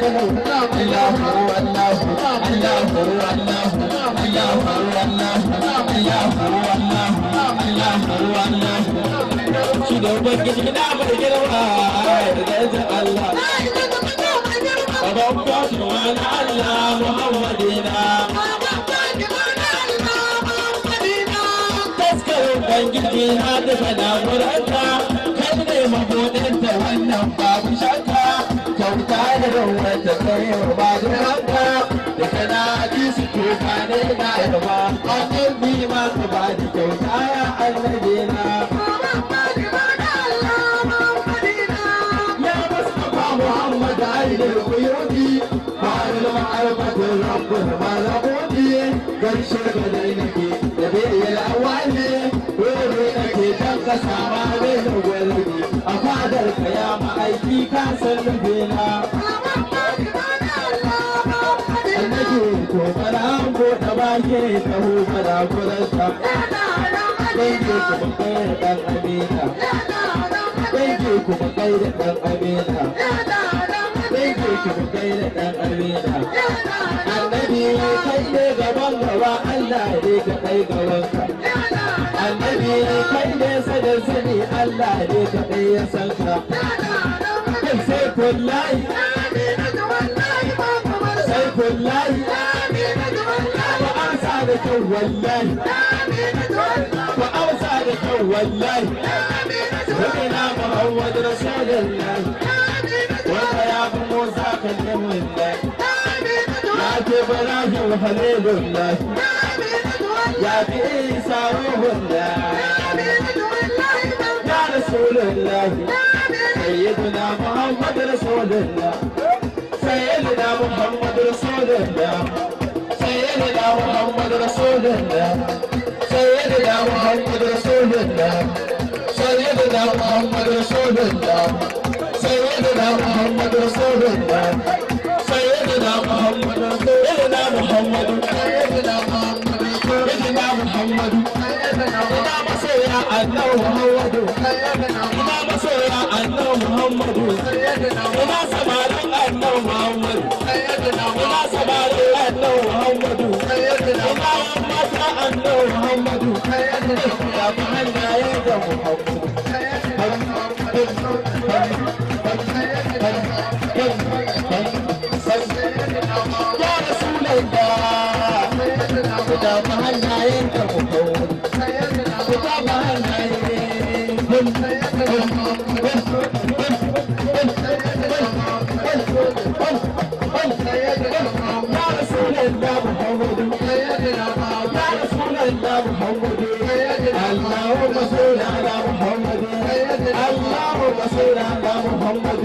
kalau. Allahu Allahu Allahu Allahu Allahu Allahu Allahu Allahu Allahu. Shi da Ubangiji na mai girma da Allah. Baban Fatima na Allah Muhammadina. Taskar Ubangiji na daga lamuranta, kai ne mabuɗinta, wannan babu shakka. Kyauta da rawar kai wa ba da ranka da kana ji su kuka ne na yarba. Annabi ma ka ba da kyauta ya annabi na. Ya Mustapha Muhammad Aidul Quyuti, Barul Ma'arfatin Rabbul Malakuti, garshe ka dai nake da biyar awali, dole nake dan ka sama da gwarbi a fadar ka ya ma'aiki ka san nufina. Annabi to fara ko da baki taho fara kuranta. Dangi kuma kai da ɗan Amina. Dangi kuma kai da ɗan Amina. Dangi kuma kai da ɗan Amina. Annabi kai ne gaban gaba, Allah ne ka kai gabanka. Annabi kai ne sanin sani, Allah ne ka kai ya san ka. Kai sai kullahi, sai kullahi, ku amsa da kyau wallahi, ku amsa da kyau wallahi. Sayyidina Muhammad Rasulullah, wanda ya fi Musa kallimullah, ya fi Ibrahim Khalilullah, ya fi Isa Ruhullah, ya Rasulullah, Sayyidina Muhammad Rasulullah, Sayyidina Muhammad Rasulullah, Sayyidina Muhammad Rasulullah, Sayyidina Muhammad Rasulullah, Sayyidina Muhammad Rasulullah, Sayyidina Muhammad Rasulullah, Sayyidina Muhammad, Sayyidina Muhammad, Sayyidina Muhammad. Ina masoya Annabi Muhammadu, ina masoya Annabi Muhammadu, ina samarin Annabi Muhammadu, ina samarin Annabi Muhammadu, ina yan mata Annabi Muhammadu, ya fi hannaye da Muhammadu. Ya Rasulallah, ku tafi hannayen da Muhammadu, ku tafi hannayen. Ya Rasulallah Muhammadu, ya Rasulallah Muhammadu, Allahumma salli ala Muhammad, Allahumma salli ala Muhammad,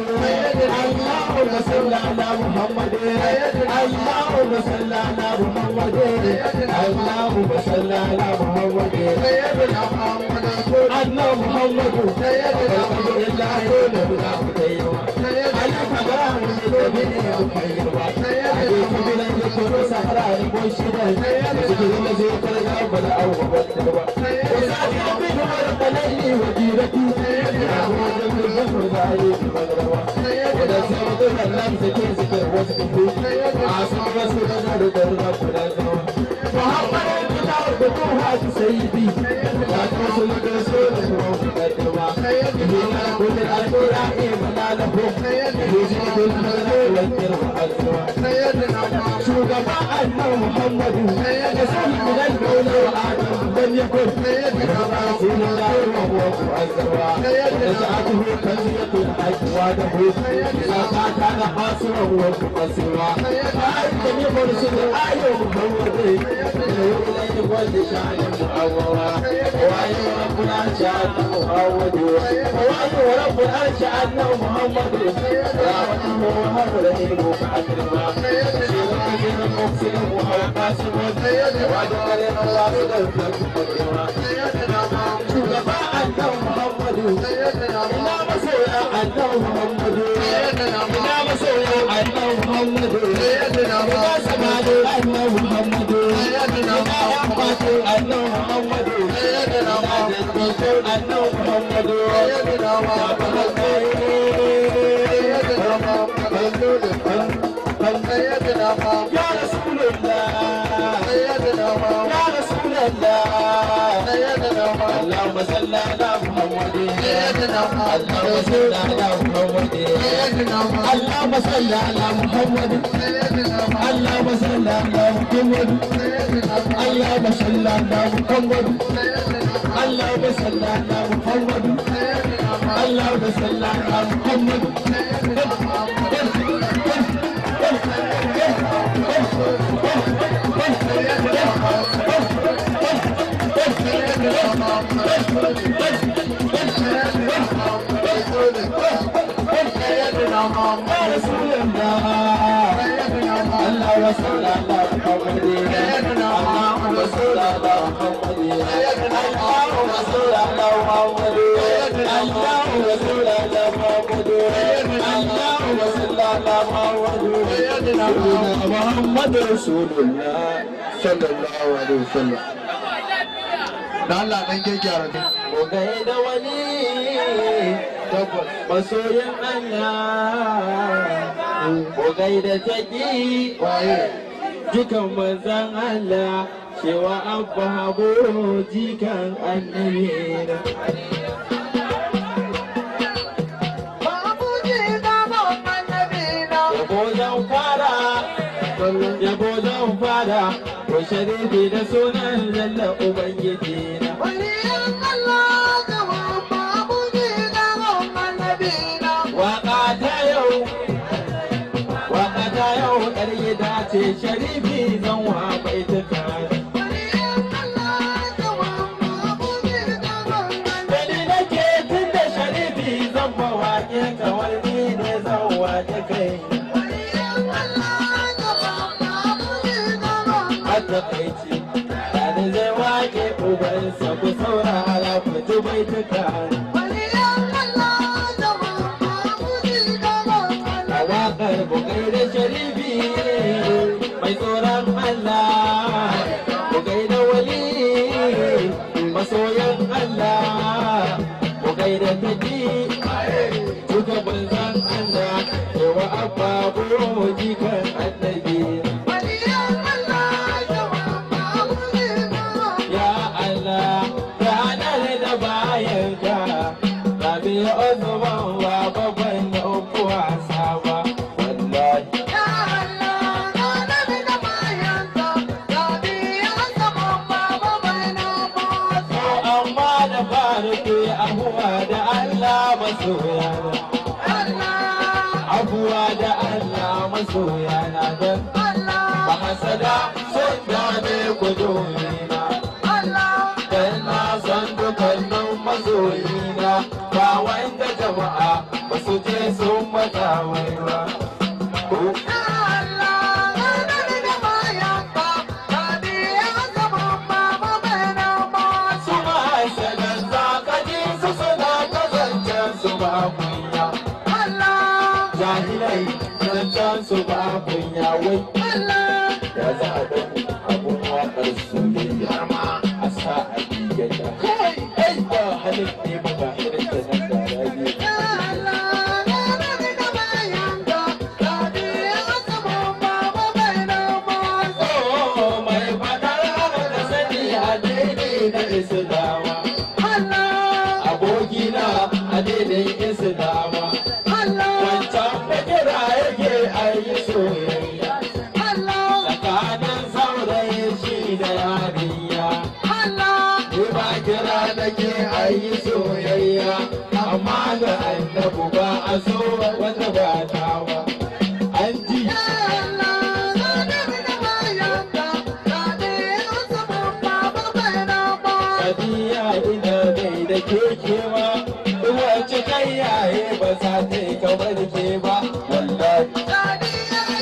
Allahumma salli ala Muhammad, Allahumma salli ala Muhammad, Allahumma salli ala Muhammad. Anna Muhammadu, alhamdulillah, سيدي لا توصل رسول كل الأنبياء منالهم يزيد الملك والكرم. شugaba annabi Muhammadu rasul min al-maula wa adam lam yakun rasulullah wa huwa mu'azzara wa kanziyatu ajwadahu idza kana hasira wa muqassira anta min mursil ayu Muhammad ilayhi wal sha'an mu'awwa wa ayu rabbuna sha'an Muhammad wa ayu rabbuna sha'an Muhammad rahmatuhu wa rahmatuhu fa'akrima shugaba annabi Muhammadu, ina masoya annabi Muhammadu, ina masoya annabi Muhammadu, ina samarin annabi Muhammadu, ina yan matan annabi Muhammadu, ina dattijan annabi Muhammadu. Muhammad. Ya Rasulullah, Ya Rasulullah. Allahumma salli ala Muhammad. Allahumma salli ala Muhammad. Allahumma salli ala Muhammad. Allahumma salli ala Muhammad. Allahumma salli ala Muhammad. Allahumma salli ala Muhammad. Allahumma salli ala Muhammad. Ya Rasulullah. Allahumma salli ala Muhammad. Allahumma salli ala Muhammad. Allahumma salli ala Muhammad. Allahumma salli ala Muhammad. Allahumma salli ala Muhammad. Muhammad Rasulullah Sallallahu alaihi wasallam. Da Allah dan gyara ne. Mu gaida wani Tabbas. masoyin Allah, mu gaida taki Waye? jikan manzan Allah, cewa abba habu jikan annabi na. Yabo zan fara, yabo zan fara, ko sharifi da sunan zalla Ubangiji na. Waka ta yau, waka ta yau, ɗar gida ce sharifi zan wa baituka. Gani nake tun da sharifi zan mawaƙe kamar ni ne zan waƙe kai. A takaici, da zai waƙe ubansa ku saurara ku ji baituka. A waƙar bugai da sharifi mai tsoron Allah, bugai da wali masoyan Allah, bugai da taji duka manzan Allah, cewa abba buroji kan annabi. Ya Allah, ka haɗa da bayanka, Rabi Usman ba babban da uku wasa ba, wallahi. To amma da fari ku yi abuwa da Allah masoyana. Abuwa da Allah masoyana don ba hasada sun dame ku domina. Dan na san dukkanin masoyina ba wanda jama'a ba su je sun mata wai ba. Ko su mahasadan za ka ji su suna ta zancen su ba kunya. Jahilai zancen su ba kunya wai. Ya za a ɗauko abun waƙar soyayya a sa a bigata. Kai, ai ba halin ne ba ga irin ta nan da rabi. Oh, mai faɗar haka da sani addini na Islama. Abokina addinin Islama. Wancan fakira yake ayi soyayya. Tsakanin saurayi shi da yarinya. Ni ba kira nake ayi soyayya. Amma ga annabu ba a so wata ba tawa. An ji. Sadiya ina gai da kekewa. Wacce kai yaye ba za ta yi kamar ke ba. Wallahi.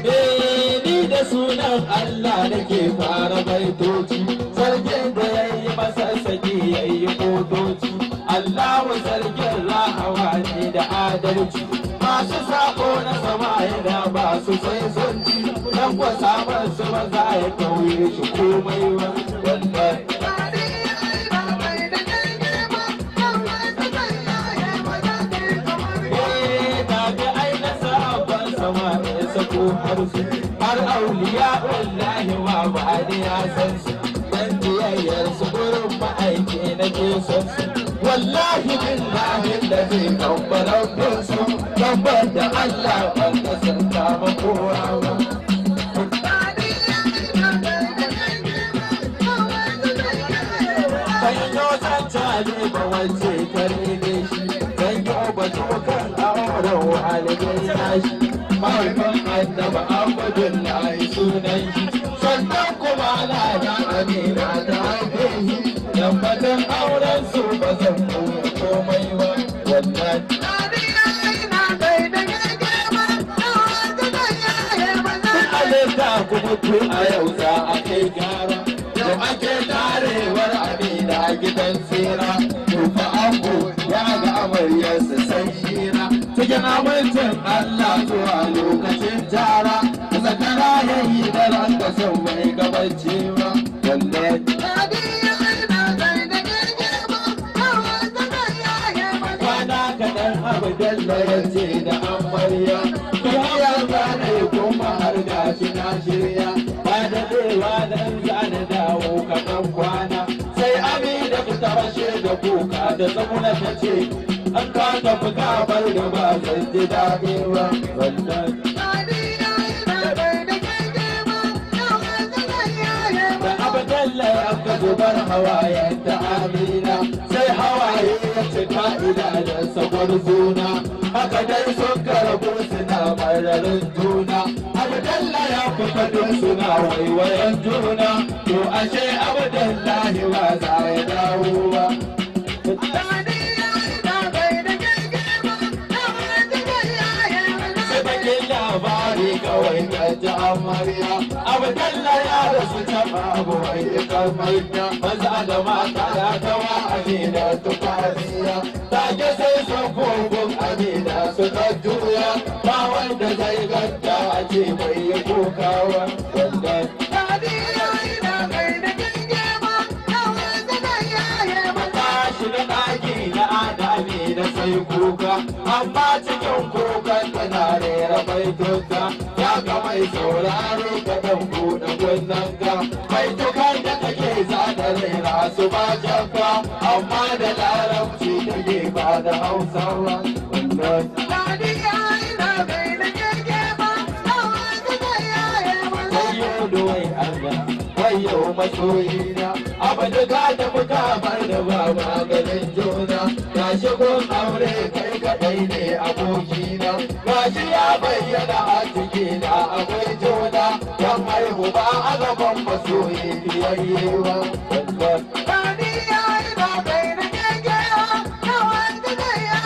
Eh, ni da sunan Allah nake fara baitoci, sarkin da ya yi masassaki ya yi motoci. Allahu sarkin rahawa ne da adalci, masu sako na sama yana ba su sai sun ci, dan kwa samun su ba za ya kauye shi komai ba. Wallahi. har su har auliya wallahi wa ba'adi ya san su dan biyayyar su gurin ma'aiki nake son su wallahi billahi da zai kambaran su tabbar da Allah ban kasanta ma kowa ba. Sanyo zanta ba wacce ta rene shi, sanyo batu kan auren walidai nashi. Mahaifin annaba Abdullahi sunan shi, sannan kuma na da Amina ta haife shi. Tabbatar auren su ba zan koya komai ba, wallahi. Halitta kuma ku a yau za a kai gyara. Yau ake tarewar Amina gidan tsira. Tufa ango ya ga amaryarsa sai shira. Cikin amincin Allah zuwa lokacin tara. Zakara ya yi daren da sau bai gabace ba. Wallahi. Kwana kaɗan Abdalla ya ce da amarya. Tafiya zane kuma har gashi na shirya. Ba daɗewa dan zane dawo kaɗan kwana. Sai Amina ta fashe da kuka da tsumuna ta ce. An ka tafi gabar da ba zan ji daɗi ba. Wallahi. Da Abdalla ya ka zubar hawayen ta Amina. Sai hawaye ya cika idanunsa gwarzuna. Haka dai sun karabu suna mararin juna. Abdalla ya fita duk suna waiwayen juna. To ashe Abdullahi ba za ya dawo ba. Sai bakin labari kawai ta ji amarya. Abdalla ya rasu ta babu wai kamar maza da mata ya tawa Amina tufariya. Take sai sun kogon Amina suka juya. Ba wanda zai ganta a ce bai yi kokawa. Wallahi. Ta shiga ɗaki na adami da sai kuka, amma cikin kukan tana rera baituka. Ya ga mai sauraro ka ɗan buɗe kunnenka. Baitukan da take za ta rera su ba shakka, amma da larabci take ba da hausawa. Wallahi. Wayo duwai Allah, wayo masoyina, abu duka da muka bar da ba maganin juna. Gashi gun aure kai kaɗai ne abokina, gashi ya bayyana a cikina akwai juna. Yan haihu ba a gaban masoyi biyayye ba. Wallahi.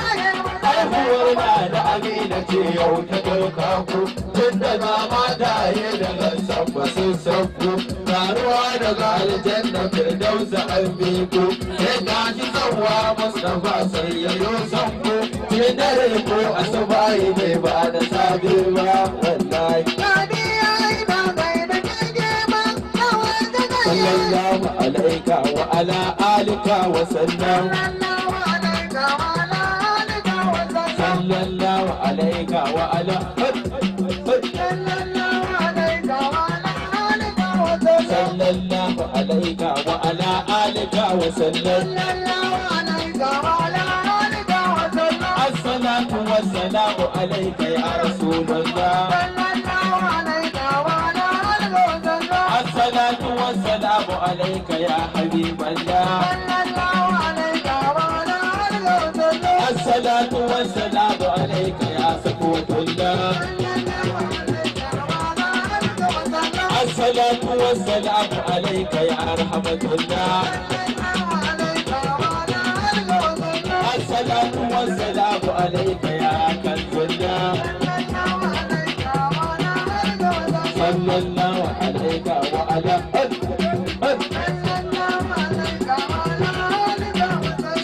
Haihuwar na da Amina ce yau ta ɗauka ku, tun daga mataye daga sabba sun sauko, taruwa daga aljanna firdausa an bi ku, sai gashi sauwa Mustapha sai ya yo sanku, cikin dare ko asubahi bai ba da safe ba, wallahi. Sallallahu alaika wa ala alika wa sallam. Sallallahu alaika wa ala Sallallahu alaika wa ala alika wa sallam. Assalatu wassalamu alaika ya Rasulullah. Assalatu wassalamu alaika ya Habiballah. Assalatu wassalamu alaika ya Safwatullah. Assalatu wassalamu alaika ya Rahmatullah. Assalatu wassalamu alaika ya Kanzullah. Sallallahu alaika wa ala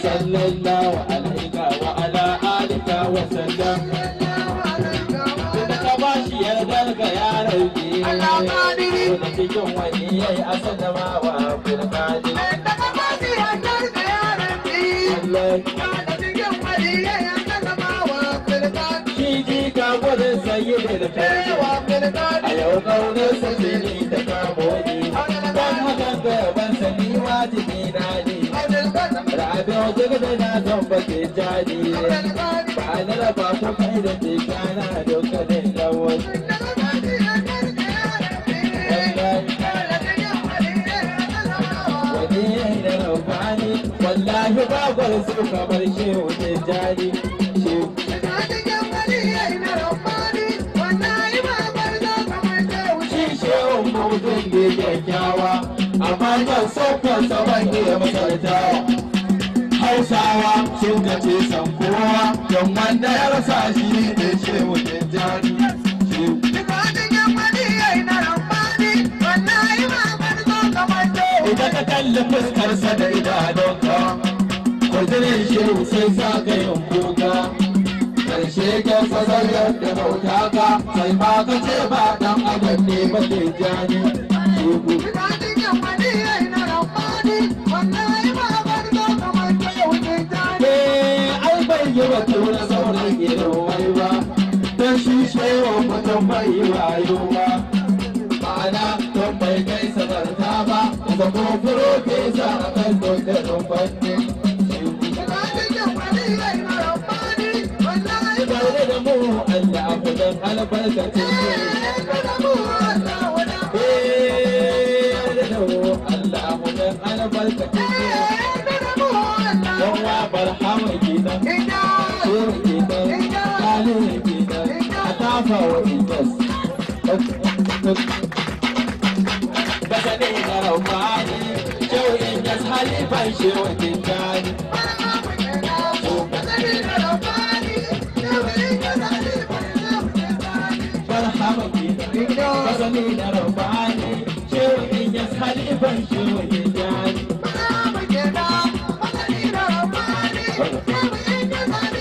Sallallahu alaika wa ala alika wa sallam. Tunda ka bashi yardar ka ya rabbi. Allah kadiri. Da cikin wani yayi asalama wa Abdul Qadir. Da ka bashi yardar ka ya rabbi. Wallahi. Da cikin wani yayi asalama wa Abdul Qadir. Shi ji ka gudun sayyidul Eh, wa Qadir. Abdul Qadir. Ƙaunar sa ce ni ta kamo ni. Don hakan ga yaban sa ni wajibi na ne. Rabe waje gada na zan bake jani. Ba na raba ku kai da tekana dukkanin lawal. Wani da rabbani wallahi babar su kamar shehu tijjani. Shehu shi shehun mutum ne kyakkyawa, amma kan saukarsa ban iya misaltawa. Hausawa sun kace san kowa, don wanda ya rasa shi ne shehu tijjani. Shehu idan ka kalli fuskarsa da idanunka, kwarjinin shehu sai sa ka yin kuka. Karshe kyansa zai da bauta ka, sai ma ka ce ba dan adam ne ba tijjani. Shehu eh ai bai yi wa tura sauran irin wai ba, don shi shehu mutum bai yi wayo ba. Ma'ana don bai kai sanarta ba, da zamo furofesa a kan dukkanin fannin. Shehu tare da mu Allah ku dan albarkacin mu. Eh, yarda da mu Allah ku dan albarkacin mu. Don wa barhama kenan, shehu kenan, ɗalibi kenan, a tafa wa itas. Basani na rabbani, shehu Inyas halifan shehu Tijjani. Barhama kenan, basani na rabbani, shehu Inyas halifan shehu Tijjani.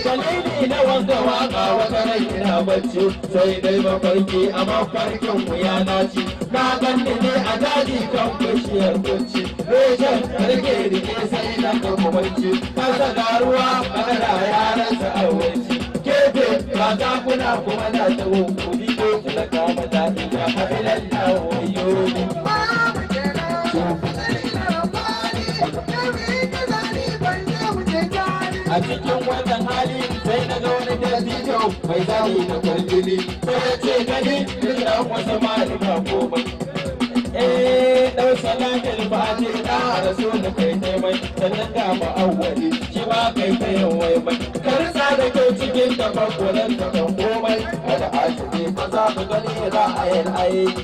Dalili na wanga waka wata rai ina bacci sai dai mafarki a mafarkin mu ya naci na ganni ne a daji kan bishiyar bacci reshen rike rike sai na kama bacci kasa ga ruwa kana yaran sa a wanci gefe ba kuna kuma na ta hukumi ko talaka mata ina ha'ilan na wayo. A cikin wannan hali sai na ga wani dattijo mai zani da kwarjini, sai ya ce gani ina wasu malama komai. Eh, dau salatul fati da rasul kai tai mai, sannan ga ma'awwali shi ma kai ta yin wai mai. Karsa da kyau cikin tafakkurin ka kan komai, kada asibi ba za ka gani ra'ayin aiki.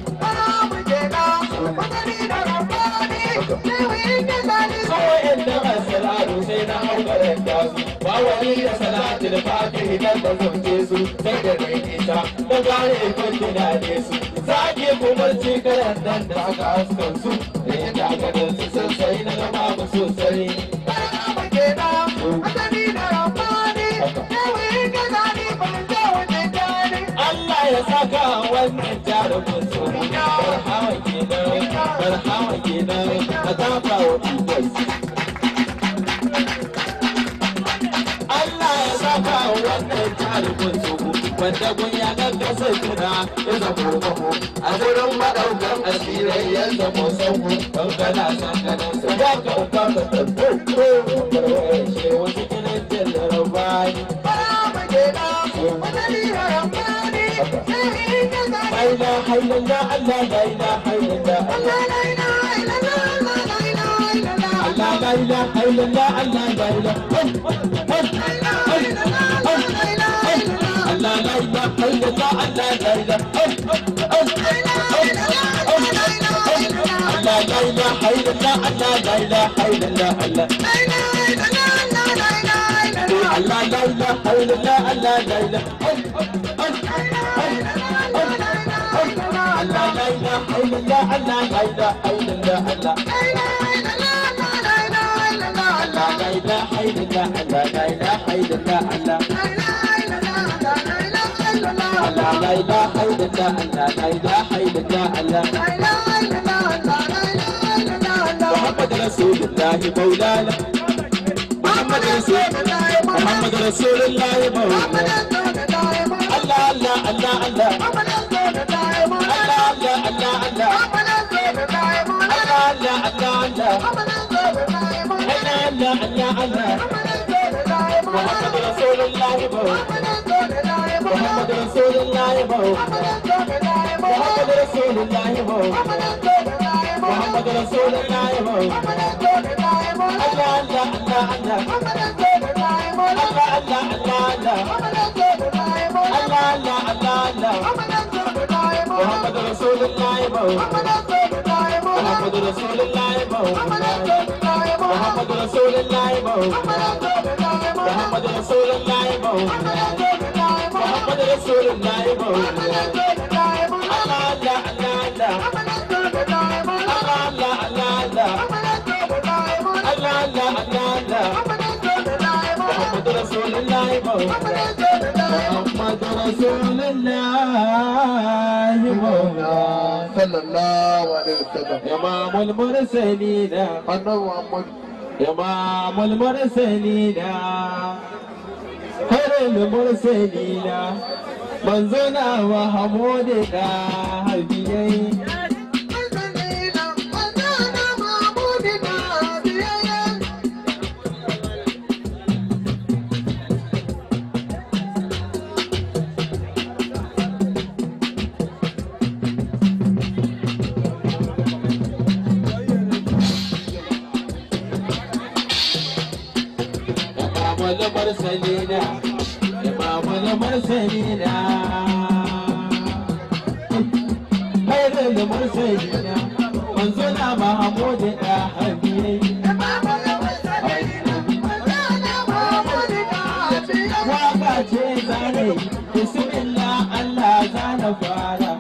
Kawai da masararu sai na hau karanta su, ba wani da salatul fatihi dan da zauke su, sai da dai nisa da gane kun tunane su. Zaki kumarci karan nan da aka haskan su, da yadda ganin su sosai na gama mu sosai. Allah ya saka wannan jarumin su, barhawa kenan, barhawa kenan, a tafa wa Idas. Allah ya saka wannan jarumin su, wanda gun ya gaggasa tuna ya zamo maho, a gurin maɗaukan asirai ya zamo sauku, don kana san ganin sa ya kauka ka tabbo, barwar shehu cikin jallar bani. La ilaha illallah, Allah la ilaha illallah, Allah la ilaha illallah, Allah la ilaha, Allah la ilaha illallah, Allah la ilaha, Allah la ilaha illallah, Allah la ilaha illallah, Allah Allah la ilaha illallah, Allah la ilaha, Allah la ilaha illallah, Allah la ilaha illallah, Allah Allah la ilaha illallah, Allah la ilaha illallah, Allah Allah la ilaha illallah, Allah la ilaha illallah, Allah Muhammad Rasulullah maulana, Muhammad Rasul, Muhammad Rasulullah maulana, Allah Allah Allah Allah. Allah Allah Allah Allah Allah Allah Allah Allah Allah Allah Muhammad Rasulullah Muhammad Rasulullah Muhammad Rasulullah Muhammad Rasulullah Allah Allah Allah Allah Allah Allah Allah Allah Allah Allah Allah Muhammad Rasulullah Muhammad Rasulullah Muhammad Rasulullah Muhammad Rasulullah Muhammad Rasulullah Allah Allah Allah Allah Allah Allah Allah Allah Allah Allah Allah Muhammad Rasulullah Muhammad Rasulullah Sallallahu alaihi wasallam. Imamul Mursalin Annabi Muhammad. Imamul Mursalin Khairul Mursalin Manzona wa Hamudina habiyai Mursalina Imamul Mursalina Khairul Mursalina Manzona Mahmudina habiyai Waka ce zane Bismillah Allah zana fara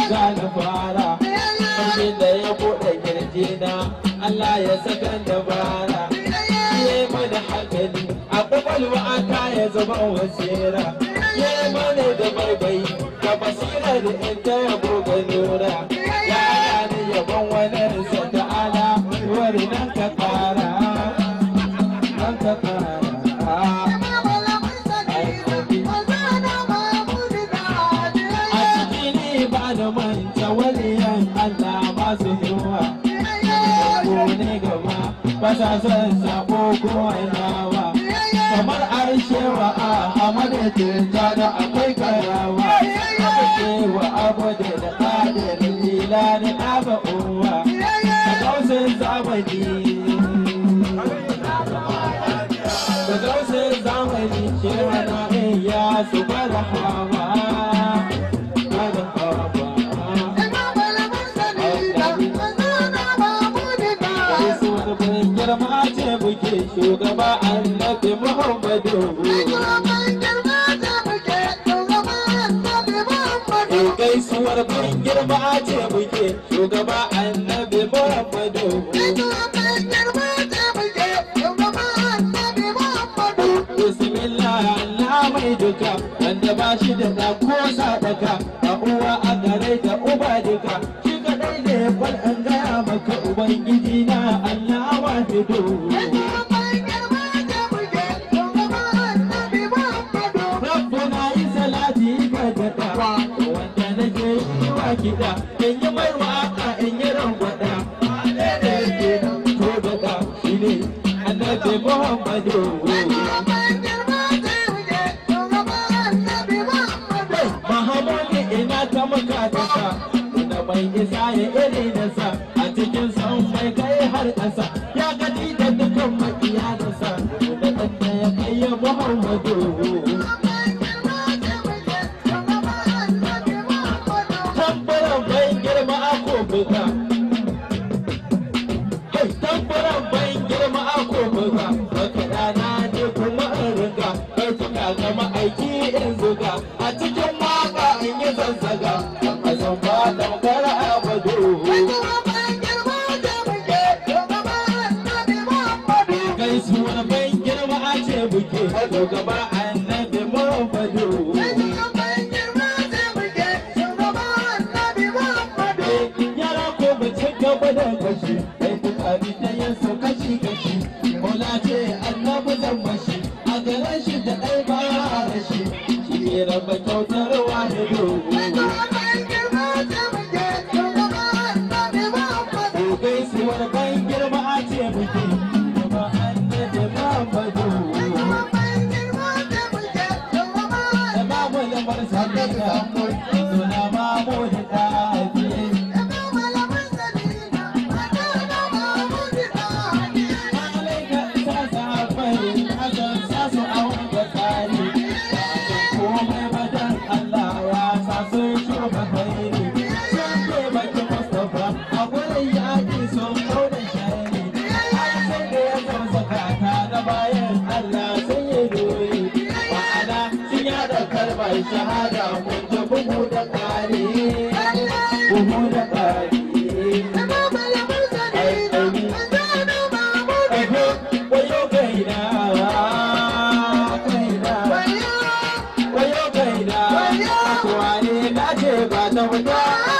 Zana fara Sarkin da ya buɗe kirjina Allah ya saka dabara mana hankali a kwakwalwa aka ya zama wasira ya mana da baibai da basira da in ta yabo ga nura ya ni yabon wani sa ta'ala wani nan ka kara nan ka kara a ciki ne ba da manta waliyan Allah masu himma ko ne gaba ba sa son sabo ko ainawa kamar arshewa a hamadu tijjani akwai karawa aka cewa abu da da ƙadirin lilani aba uwa da gausin zamani da gausin zamani cewa na iya su bada hawa bada hawa. Girma ce muke shugaba Annabi Muhammadu. Gaisuwar ban girma ce muke shugaba Annabi Muhammadu. Bismillah Allah mai duka wanda ba shi da ɗa ko sadaka a uwa a gare da uba duka shi kadai ne kwal an gaya maka Ubangiji na Allah wahidu. Rabbuna yi salati ga daɗa wanda nake yi wa kiɗa in yi mai waka in yi rangwada to daɗa shi ne Annabi Muhammadu. Mahamuni ina ta maka ta da mai isa ya iri nasa a cikin san mai kai har ƙasa ya gaji da dukkan makiya nasa da ɗan da ya kai ya Muhammadu. Tambaran bai girma a kofuka. Hey, tambaran bai girma a kofuka. Makaɗa na ne kuma in riga kai tuka gama aiki in zuga a cikin waka in yi zazzaga. A san ba tamkar abadu. Gaisuwar ban girma a ce buke shugaba Annabi Muhammadu. Yara ko mu ci gaba da kashi, kai tukari ta yin su kashi kashi. Mola ce Annabi zan mashi, a garin shi da ɗai ba a rashi. Shi ne raba kyautar wahidu. Shahada mun ji bugu da ƙari, bugu da ƙari. Wayo kaina, kaina, wayo kaina, tuwani na ce ba ta fita.